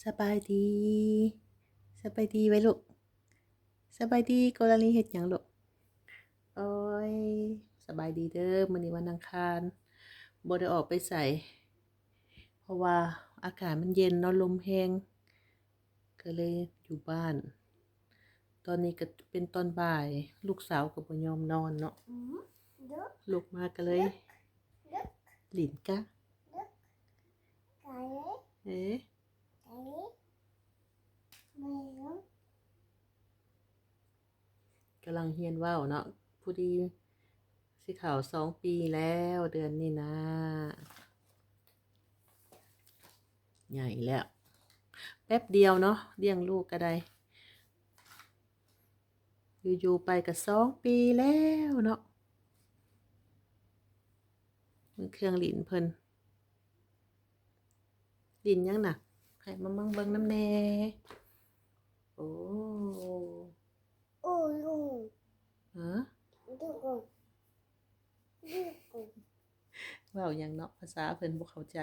ສະບາຍດີ ສະບາຍດີໄວ້ລູກ ສະບາຍດີ. ໂກລາລີເຮັດຫຍັງລູກ? ໂອ້ຍ ສະບາຍດີເດີ. ມື້ນີ້ວັນອັງຄານ ບໍ່ໄດ້ອອກໄປໃສ ເພາະວ່າອາກາດມັນເຢັນເນາະ ລົມແຮງ ກໍເລີຍຢູ່ບ້ານ. ຕອນນີ້ກໍເປັນຕອນບ່າຍ ລູກສາວກໍບໍ່ຍອມນອນເນາະ ລຸກມາກໍເລີຍຫຼິ້ນກະ ເອ ກຳລັງຮຽນເວົ້າເນາະ ພໍດີຊິເຂົ້າສອງປີແລ້ວ ເດືອນນີ້ນະ ໃຫຍ່ແລ້ວ ແປັບດຽວເນາະ ລ້ຽງລູກກໍໄດ້ ຢູ່ໆໄປກໍສອງປີແລ້ວເນາະ. ເບິ່ງເຄື່ອງຫຼິ້ນເພິ່ນ ຫຼິ້ນຫຍັງນະ? ໃຫ້ມາມັງເບິ່ງນຳແດ່. ໂອ້ ໂອ້ ໂອ້ ຮະ? ເວົ້າຫຍັງເນາະ? ພາສາເພິ່ນບໍ່ເຂົ້າໃຈ.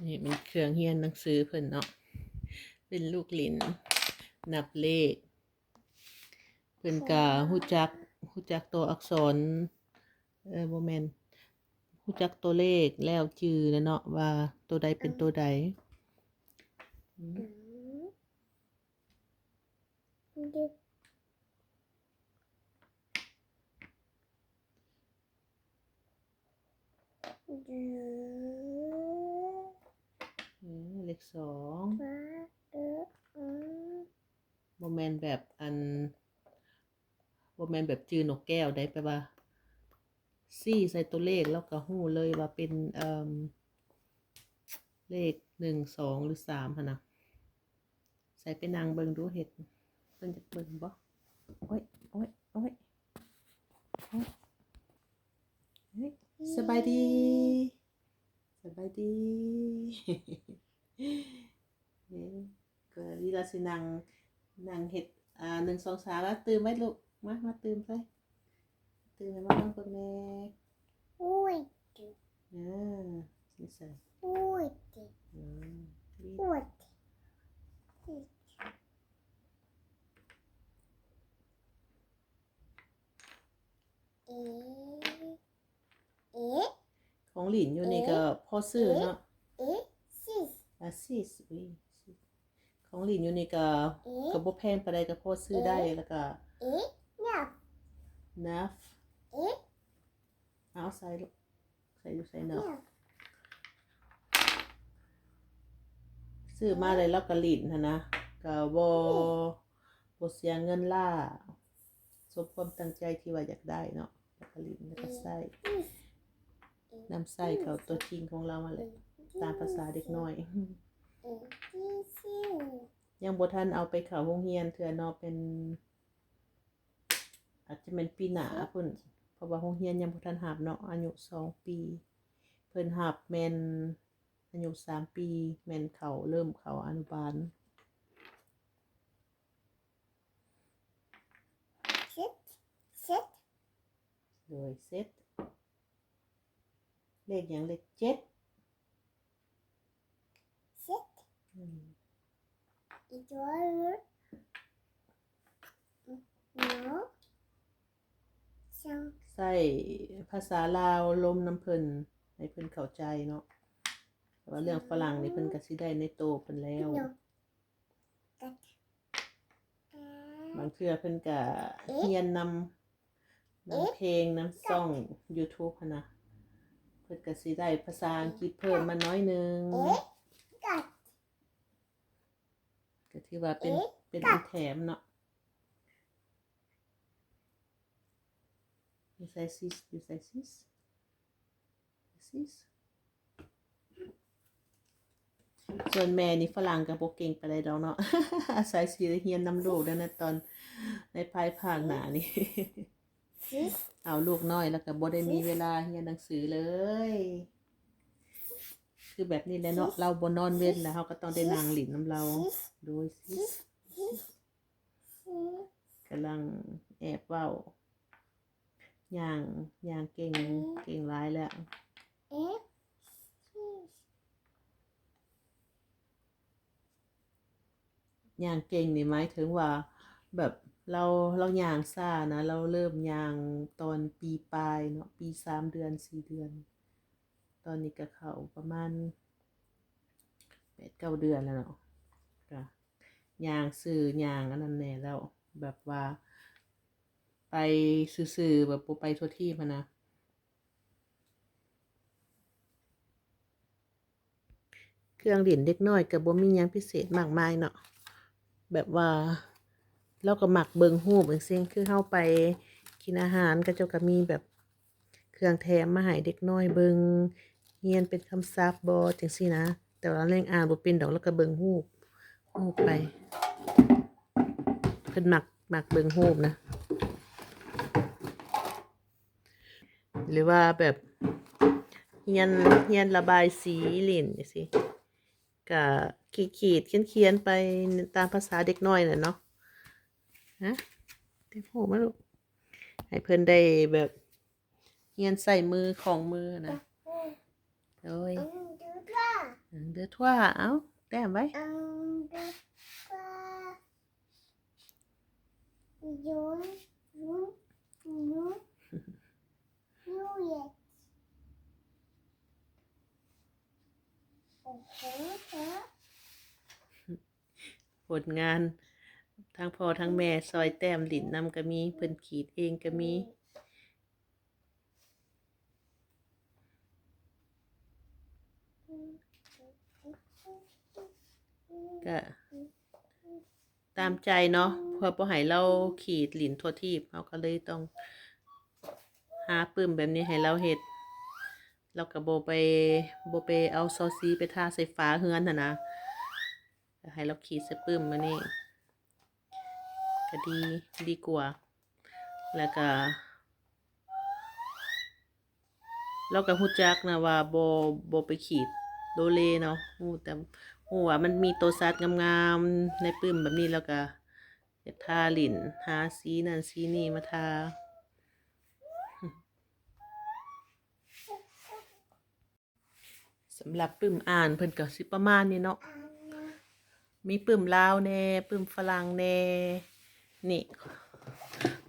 ນີ້ແມ່ນເຄື່ອງຮຽນໜັງສືເພິ່ນເນາະ ເປັນລູກຫຼິ້ນນັບເລກ ເພິ່ນກະຮູ້ຈັກ ຮູ້ຈັກຕົວອັກສອນ ເອີ ບໍ່ແມ່ນ ຮູ້ຈັກຕົວເລກແລ້ວຈື່ແລ້ວເນາະ ວ່າໂຕໃດເປັນໂຕໃດ. ອືມ ອືມ ເອີ ເລກສອງ ບໍ່ແມ່ນແບບອັນ ບໍ່ແມ່ນແບບຈື່ນົກແກ້ວໃດ ແປວ່າຊີ້ໃສ່ຕົວເລກ ແລ້ວກໍຮູ້ເລີຍວ່າເປັນ ເອີ ເລກໜຶ່ງ ສອງ ຫຼື ສາມຫັ້ນນະ. ໃສ່ໄປນັ່ງເບິ່ງດູ ເຮັດ ເພິ່ນຢາກເບິ່ງບໍ່? ໂອ້ຍ ໂອ້ຍ ໂອ້ຍ ໂອ້ຍ ເຮີ້ຍ ສະບາຍດີ ສະບາຍດີ. ເອີ ກໍລີລາຊິນັ່ງ ນັ່ງເຮັດ ອ່າ ໜຶ່ງ ສອງ ສາມ ແລ້ວຕື່ມໄວ້ລູກ ມາ ມາຕື່ມໃສ່ ຕື່ມໃຫ້ມາເບິ່ງແດ່. ໂອ້ຍ ເອີ ນີ້ໃສ່ ໂອ້ຍ ອືມ ໂອ້ຍ ເອ ເອ ຂອງຫຼິ້ນຢູ່ນີ້ກໍພໍຊື້ເນາະ ເອ ຊິສ ອາ ຊິສ ອຸ້ຍ ຂອງຫຼິ້ນຢູ່ນີ້ກໍ ເອ ກໍບໍ່ແພງປານໃດ ກໍພໍຊື້ໄດ້ ເອ ແລ້ວກໍ ເອ ເນີຟ ເນີຟ ເອ ເອົາໃສ່ລູກ ໃສ່ຢູ່ໃສ່ເນີຟ ເນີຟ ຊື້ມາແລ້ວລາວກໍຫຼິ້ນຫັ້ນນະ ກໍບໍ່ ບໍ່ເສຍເງິນຫຼາຍ ສົມຄວາມຕັ້ງໃຈທີ່ວ່າຢາກໄດ້ເນາະ ແລ້ວກໍຫຼິ້ນ ແລ້ວກໍໃຊ້ ນຳໃຊ້ເຂົ້າຕົວຈິງຂອງລາວຫັ້ນແຫຼະ ຕາມພາສາເດັກນ້ອຍ. ຍັງບໍ່ທັນເອົາໄປເຂົ້າໂຮງຮຽນເທື່ອເນາະ ເປັນ ອາດຈະແມ່ນປີໜ້າພຸ້ນ ເພາະວ່າໂຮງຮຽນຍັງບໍ່ທັນຮັບເນາະ ອາຍຸສອງປີ ເພິ່ນຮັບແມ່ນອາຍຸສາມປີ ແມ່ນເຂົ້າ ເລີ່ມເຂົ້າອະນຸບານ. ເຈັດ ເຈັດ ໂດຍ ເຈັດ ເລກຫຍັງ? ເລກເຈັດ ເຈັດ ອືມ ອີກຕົວໜຶ່ງ ນອ ໃຊ້ພາສາລາວລົມນຳເພິ່ນ ໃຫ້ເພິ່ນເຂົ້າໃຈເນາະ ແຕ່ວ່າເລື່ອງຝຣັ່ງນີ້ເພິ່ນກໍຊິໄດ້ໃນໂຕເພິ່ນແລ້ວ. ບາງເທື່ອເພິ່ນກະຮຽນນຳ ນຳເພງ ນຳຊ່ອງຢູທູບຫັ້ນນະ ເພິ່ນກະຊິໄດ້ພາສາອັງກິດເພີ່ມມາໜ້ອຍໜຶ່ງ ກະຖືວ່າເປັນ ເປັນອັນແຖມເນາະ. ຢູ່ໃສຊິສ ຢູ່ໃສຊິສ ສ່ວນແມ່ນີ້ຝຣັ່ງກໍບໍ່ເກັ່ງປານໃດດອກເນາະ ອາໄສຊິໄດ້ຮຽນນຳລູກແລ້ວນະ ຕອນໃນພາຍພາກໜ້ານີ້ ເອົາລູກນ້ອຍແລ້ວກໍບໍ່ໄດ້ມີເວລາຮຽນໜັງສືເລີຍ. ຄືແບບນີ້ແຫຼະເນາະ ລາວບໍ່ນອນເວັນແລ້ວ ເຮົາກໍຕ້ອງໄດ້ນັ່ງຫຼິ້ນນຳລາວ. ໂດຍຊິ ກຳລັງແອບເວົ້າ ຍ່າງ ຍ່າງເກັ່ງ ເກັ່ງຫຼາຍແລ້ວ. ຍ່າງເກັ່ງນີ້ໝາຍເຖິງວ່າ ແບບລາວ ລາວຍ່າງຊ້ານະ ລາວເລີ່ມຍ່າງຕອນປີປາຍເນາະ ປີສາມເດືອນ ສີ່ເດືອນ ຕອນນີ້ກໍເຂົ້າປະມານແປດເກົ້າເດືອນແລ້ວເນາະ ກໍຍ່າງຊື່ຍ່າງອັນນັ້ນແດ່ແລ້ວ ແບບວ່າໄປຊື່ໆ ແບບບໍ່ໄປທົ່ວທີບຫັ້ນນະ. ເຄື່ອງຫຼິ້ນເດັກນ້ອຍກໍບໍ່ມີຫຍັງພິເສດມາກມາຍເນາະ ແບບວ່າລາວກໍມັກເບິ່ງຮູບຈັ່ງຊີ້ ຄືເຮົາໄປກິນອາຫານ ເຂົາເຈົ້າກໍມີແບບເຄື່ອງແຖມມາໃຫ້ເດັກນ້ອຍເບິ່ງ ຮຽນເປັນຄຳສັບບໍ່ ຈັ່ງຊີ້ນະ ແຕ່ວ່າລາວຍັງອ່ານບໍ່ເປັນດອກ ລາວກໍເບິ່ງຮູບ ຮູບໄປ ເພິ່ນມັກ ມັກເບິ່ງຮູບນະ. ຫຼືວ່າແບບຮຽນ ຮຽນລະບາຍສີຫຼິ້ນຈັ່ງຊີ້ ກະຂີດໆຂຽນໆໄປຕາມພາສາເດັກນ້ອຍແຫຼະເນາະ. ຮະ ເຕັມໂຮມາລູກ ໃຫ້ເພິ່ນໄດ້ແບບຮຽນໃຊ້ມືຂອງມືນະ. ໂອ້ຍ ເດີທົ່ວ ເອົາແຕ້ມໄວ້. ຜົນງານ ທັງພໍ່ທັງແມ່ຊ່ອຍແຕ້ມຫຼິ້ນນຳກໍມີ ເພິ່ນຂີດເອງກໍມີ. ກະຕາມໃຈເນາະ ເພື່ອບໍ່ໃຫ້ລາວຂີດຫຼິ້ນທົ່ວທີບ ເຮົາກໍເລີຍຕ້ອງຫາປຶ້ມແບບນີ້ໃຫ້ລາວເຮັດ ລາວກໍບໍ່ໄປ ບໍ່ໄປເອົາຊໍສີໄປທາໃສ່ຝາເຮືອນຫັ້ນນະ. ໃຫ້ລາວຂີດໃສ່ປຶ້ມອັນນີ້ກໍດີ ດີກວ່າ ແລ້ວກໍລາວກໍຮູ້ຈັກນະວ່າບໍ່ ບໍ່ໄປຂີດໂລເລເນາະ ຮູ້ແຕ່ ຮູ້ວ່າມັນມີໂຕສັດງາມໆໃນປຶ້ມແບບນີ້ ລາວກໍຢາກທາຫຼິ້ນ ຫາສີນັ້ນສີນີ້ມາທາ. ສຳລັບປຶ້ມອ່ານເພິ່ນກໍຊິປະມານນີ້ເນາະ ມີປຶ້ມລາວແດ່ ປຶ້ມຝຣັ່ງແດ່. ນີ້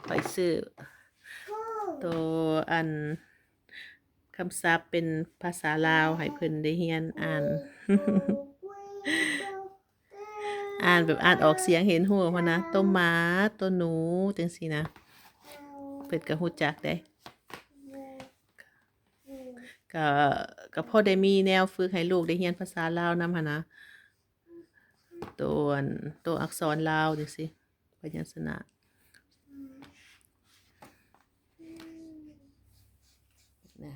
ຂ້ອຍຊື້ໂຕອັນຄຳສັບເປັນພາສາລາວໃຫ້ເພິ່ນໄດ້ຮຽນອ່ານ ອ່ານແບບອ່ານອອກສຽງເຫັນຮູ້ຫັ້ນນະ ໂຕໝາ ໂຕໜູ ຈັ່ງຊີ້ນະ ເພິ່ນກໍຮູ້ຈັກເດ້. ກໍ ກໍພໍໄດ້ມີແນວຝຶກໃຫ້ລູກໄດ້ຮຽນພາສາລາວນຳຫັ້ນນະ ໂຕອັນ ໂຕອັກສອນລາວຈັ່ງຊີ້ ພະຍັນຊະນະນະ.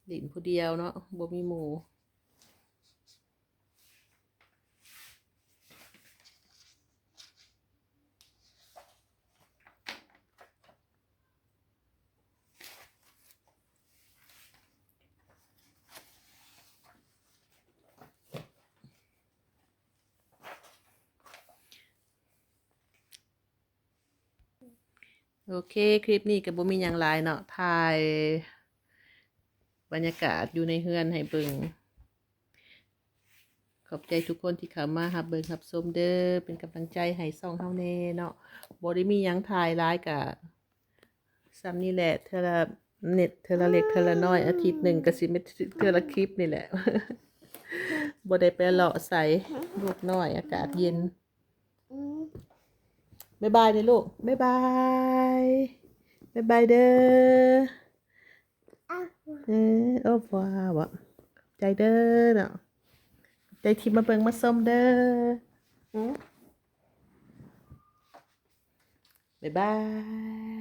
ຫຼິ້ນຜູ້ດຽວເນາະ ບໍ່ມີໝູ່. ໂອເຄ ຄລິບນີ້ກໍບໍ່ມີຫຍັງຫຼາຍເນາະ ຖ່າຍບັນຍາກາດຢູ່ໃນເຮືອນໃຫ້ເບິ່ງ. ຂອບໃຈທຸກຄົນທີ່ເຂົ້າມາຮັບເບິ່ງຮັບຊົມເດີ ເປັນກຳລັງໃຈໃຫ້ຊ່ອງເຮົາແດ່ເນາະ. ບໍ່ໄດ້ມີຫຍັງຖ່າຍຫຼາຍ ກະສ່ຳນີ້ແຫຼະ ເທື່ອລະເນັດ ເທື່ອລະເລັກເທື່ອລະນ້ອຍ ອາທິດໜຶ່ງກະຊິແມ່ນເທື່ອລະຄລິບນີ້ແຫຼະ. ບໍ່ໄດ້ໄປເລາະໃສ ລູກນ້ອຍ ອາກາດເຢັນ. ບາຍບາຍເດີລູກ ບາຍບາຍ ບາຍບາຍເດີ. ເອີ ໂອ້ ວ້າວ ຂອບໃຈເດີເນາະ ຂອບໃຈທີ່ມາເບິ່ງມາຊົມເດີ. ບາຍບາຍ.